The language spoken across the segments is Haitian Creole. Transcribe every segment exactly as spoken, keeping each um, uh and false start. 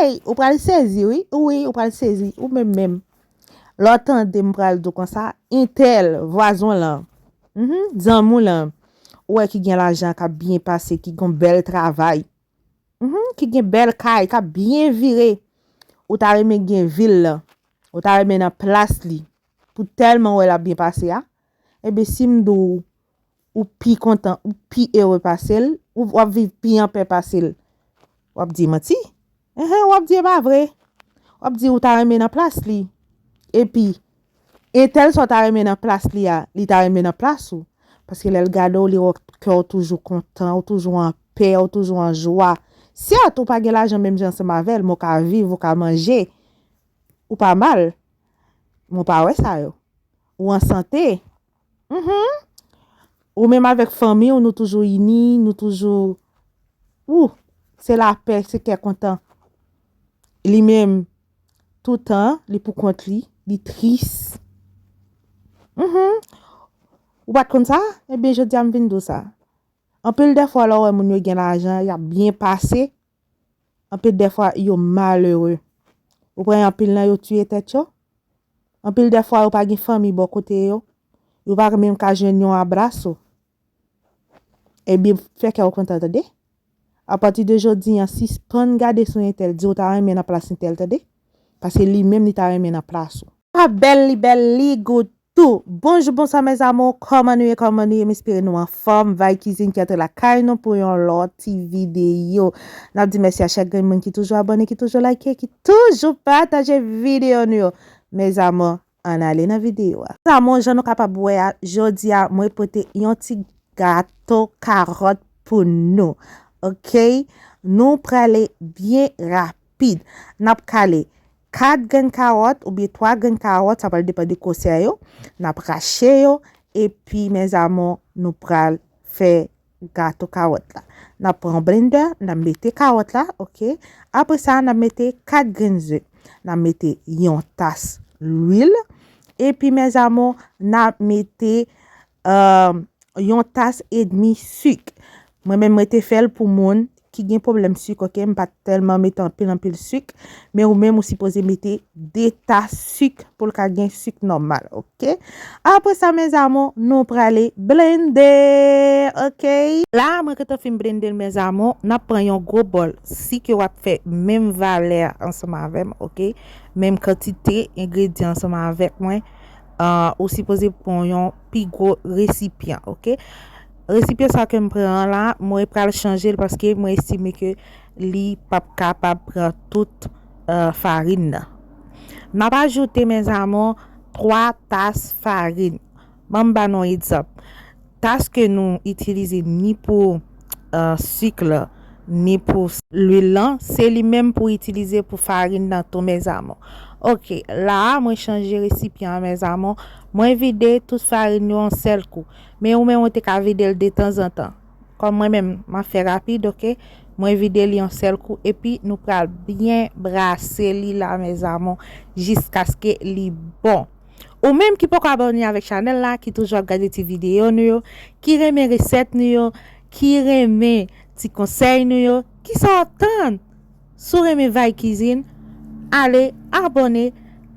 Hey, ou pral sezi, wi. Wi, ou pral sezi. Ou menm menm. Lè w tande m pral di w konsa, entèl, vwazen w lan, mhm, zanmi w lan, ou wè ki gen lajan, k ap byen pase, ki gen bèl travay, mhm, ki gen bèl kay, k ap byen vire. Ou ta renmen gen vi l lan. Ou ta renmen nan plas li. Pou tèlman w wè l ap byen pase a. Ebyen, si m di w, ou pi kontan, ou pi ere pase l, ou w ap viv pi anpè pase l, w ap di manti. Enhen, w ap di e pa vre. W ap di ou ta renmen nan plas li. Epi, entèl sa w ta renmen nan plas li a, li ta renmen nan plas ou. Paske lè l gade w, li wè kè w toujou kontan, ou toujou anpè, ou toujou an jwa. Sèt, ou pa gen lajan menm jan ansanm avè l, men w ka viv, ou ka manje, ou pa mal. Men w pa wè sa yo. Ou an sante. Mhm. Ou menm avèk fanmi w, nou toujou ini, nou toujou, ou, se lapè, se kè kontan. Li menm, toutan, li pou kont li, li tris. Mhm. Ou pa t konn sa? Ebyen, jodi a m vin di w sa. Anpil dè fwa, lè w wè moun yo gen lajan, y ap byen pase, anpil dè fwa, yo malere. Ou pran anpil nan yo tiye tèt yo. Anpil dè fwa, yo pa gen fanmi bò kote yo. Yo pa menm ka jwenn yon abraso. Ebyen, fè kè w kontan, tande. Apati de jodi a, sispann gade sou entèl, di w ta renmen nan plas entèl, tande. Paske li menm, li ta renmen nan plas ou. Pa bèl, li bèl, li gou tou. Bonjou, bonswa, mes amours. Kòman nou ye, kòman nou ye? M espere nou anfòm. Vay Kizin ki antre lakay nou pou yon lòt ti videyo. N ap di mèsi a chak grenn moun ki toujou abòne, ki toujou like, ki toujou pataje videyo nou yo. Mes amours, ann ale nan videyo a. Mes amours, jan nou kapab wè a, jodi a, mwen pote yon ti gato kawòt pou nou. Oke? Nou prale byen rapid. N ap kale kat grenn kawòt oubyen twa grenn kawòt, sa pral depann de gwosè yo. N ap rache yo, epi, mes amours, nou pral fè gato kawòt la. N ap pran yon blender, n ap mete kawòt la, oke? Apre sa, n ap mete kat grenn ze. N ap mete yon tas lwil, epi, mes amours, n ap mete, euh, yon tas edmi sik. Mwen menm, mwen te fè l pou moun ki gen pwoblèm sik, oke? M pa t tèlman mete anpil, anpil sik, men ou menm, ou sipoze mete de tas sik pou l ka gen sik nòmal, oke? Apre sa, mes amours, nou prale blende, oke? La, mwen gentan fin blende l, mes amours, n ap pran yon gwo bòl. Si ke w ap fè menm valè ansanm avè m, oke? Menm kantite engredyan ansanm avèk mwen, ah, ou sipoze pran yon pi gwo resipyan, oke? Resipyan sa ke m pran an la, mwen pral chanje l paske mwen estime ke li p ap kapab pran tout, euh, farin nan. N ap ajoute, mes amours, twa tas farin. Ban m ba nou yon egzanp. Tas ke nou itilize ni pou, euh, sik la, ni pou s-, lwil lan, se li menm pou itilize pou farin nan tou, mes amours. Oke, la a, mwen chanje resipyan an, mes amours. Mwen vide tout farin yo yon sèl kou. Men ou menm, ou te ka vide l detanzantan. Kòm mwen menm, m ap fè rapid, oke? Mwen vide li yon sèl kou, epi nou pral byen brase li la, mes amours, jiskaske li bon. Ou menm ki poko abòne avèk chanèl la, ki toujou ap gade ti videyo nou yo, ki renmen resèt nou yo, ki renmen ti konsèy nou yo, kisa w ap tann? Si w renmen Vay Kizin, ale abòne,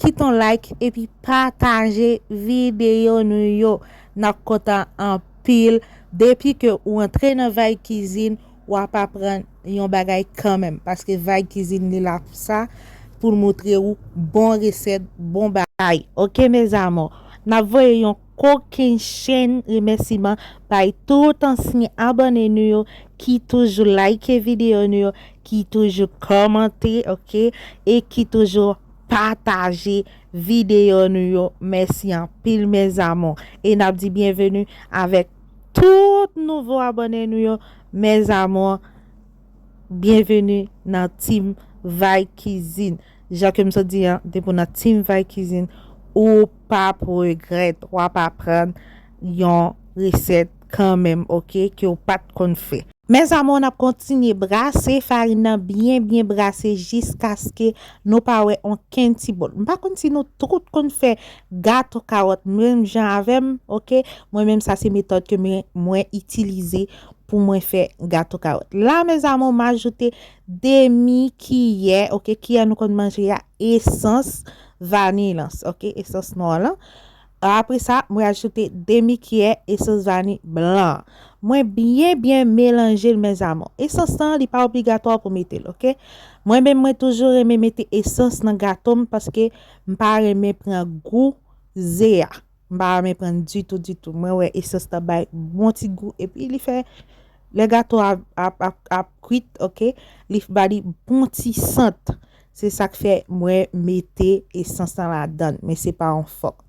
kite yon like, epi pataje videyo nou yo. N ap kontan anpil. Depi ke ou antre nan Vay Kizin, w ap aprann yon bagay kanmenm. Paske Vay Kizin li la pou sa, pou l montre ou bon resèt, bon bagay. Oke, mes amours? N ap voye yon kokennchenn remèsiman bay tout ansyen abòne nou yo ki toujou like videyo nou yo, ki toujou kòmante, oke, e ki toujou pataje videyo nou yo. Mèsi anpil, mes amours. E n ap di byenveni avèk tout nouvo abòne nou yo, mes amours. Byenveni nan Team Vay Kizin. Jan ke m sot di an, depi w nan Team Vay Kizin, ou p ap regrèt, w ap aprann yon resèt kanmenm, oke, ke w pa t konn fè. Mes amours, n ap kontinye brase farin nan byen, byen brase jiskaske nou pa wè okenn ti boul. M pa konn si nou tout konn fè gato kawòt menm jan avè m, oke? Mwen menm, sa se metòd ke mwen, mwen itilize pou mwen fè gato kawòt. La, mes amours, m ajoute demi kiyè, ok, kiyè nou konn manje a, esans vaniy lan, ok, esans nwa lan. Apre sa, mwen ajoute demi kiyè esans vaniy blan. Mwen byen, byen melanje l, mes amours. Esans lan, li pa obligatwa pou mete l, ok? Mwen menm, mwen toujou renmen mete esans nan gato m paske m pa renmen pran gou ze a. M pa renmen pran ditou, ditou. Mwen wè esans lan bay bon ti gou. Epi li fè lè gato a ap, ap, ap kwit, ok? Li ba li bon ti sant. Se sa k fè mwen mete esans lan ladan l. Men se pa yon fòk.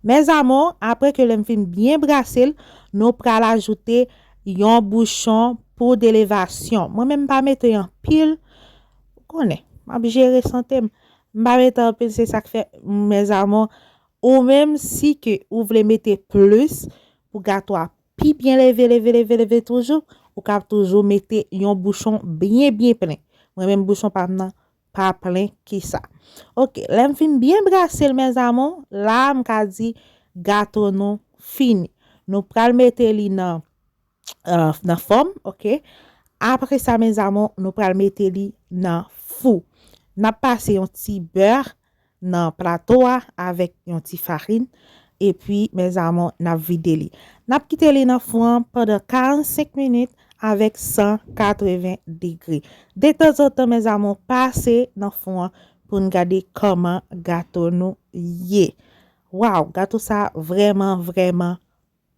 Mes amours, apre ke lè m fin byen brase l, nou pral ajoute yon bouchon poud elevasyon. Mwen menm m pa mete anpil. Ou konnen, m ap jere sante m. M pa mete anpil, se sa k fè, mes amours, ou menm si ke ou vle mete plis pou gato a pi byen leve, leve, leve, leve toujou, ou ka toujou mete yon bouchon byen, byen plen. Mwen menm bouchon pa m nan pa plen ki sa. Ok, lè m fin byen brase l, mes amours, la m ka di gato nou fini. Nou pral mete li nan, euh, nan fòm, ok? Apre sa, mes amours, nou pral mete li nan fou. N ap pase yon ti bè nan plato a avèk yon ti farin. Epi, mes amours, n ap vide li. N ap kite li nan fou an pandan karannsenk minit avèk san katreven degre. Detanzantan, mes amours, pase nan fou an pou n gade kòman gato nou ye. Waw, gato sa vrèman, vrèman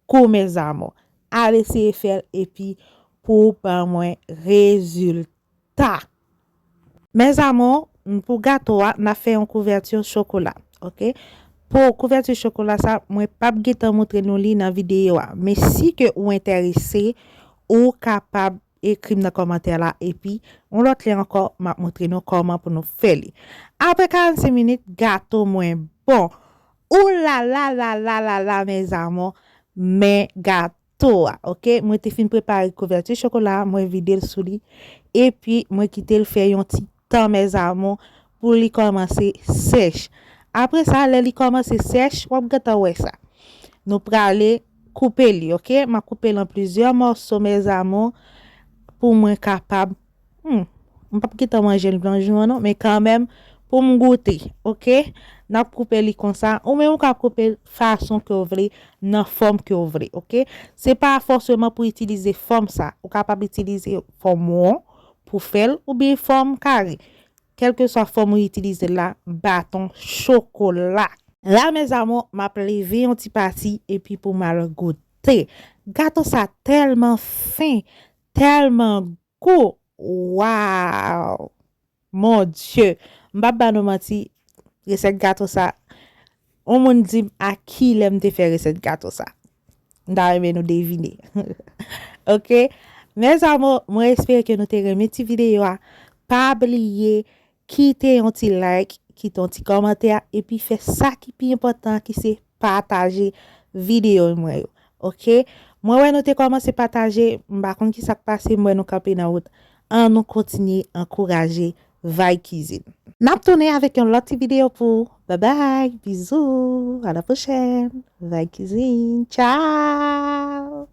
gou, mes amours. Al eseye fè l epi pou w ban mwen rezilta. Mes amours, pou gato a, n ap fè yon kouvèti chokola, ok? Pou kouvèti chokola sa, mwen p ap gentan montre nou li nan videyo a. Men si ke ou enterese, ou kapab ekri m nan kòmantè la, epi yon lòt lè ankò, m ap montre nou kòman pou nou fè li. Apre karannsenk minit, gato mwen bon. Ou la la la la la la, mes amours, men gato a, ok? Mwen te fin prepare kouvèti chokola, mwen vide l sou li, epi mwen kite l fè yon ti tan, mes amours, pou li kòmanse sèch. Apre sa, lè li kòmanse sèch, w ap gentan wè sa. Nou prale koupe li, ok? M ap koupe l an plizyè mòso, mes amours, pou mwen kapab, hmm, m p ap gentan manje l nan jou an non, men kanmenm, pou m goute, ok? N ap koupe li konsa. Ou menm ou ka koupe l fason ke w vle, nan fòm ke w vle, ok? Se pa fòseman pou itilize fòm sa. Ou kapab itilize fòm won pou fè l, oubyen fòm kare. Kèlkeswa fòm ou itilize la, baton chokola. La, mes amours, m ap leve yon ti pati epi pou m al goute. Gato sa tèlman fen, tèlman gou. Waw! Mon Dye! M p ap ba nou manti, resèt gato sa, yon moun di m a kilè m te fè resèt gato sa. M ta renmen nou devine. Ok? Mes amours, mwen espere ke nou te renmen ti videyo a. Pa bliye kite yon ti like, kite yon ti kòmantè, epi fè sa ki pi enpòtan, ki se pataje videyo mwen yo. Ok? Mwen wè nou te kòmanse pataje, m pa konn ki sa k pase, m wè nou kanpe nan wout. An nou kontinye ankouraje Vay Kizin. N ap tounen avèk yon lòt ti videyo pou ou. Babay, bizou, a la pwochèn. Vay Kizin, tchaw!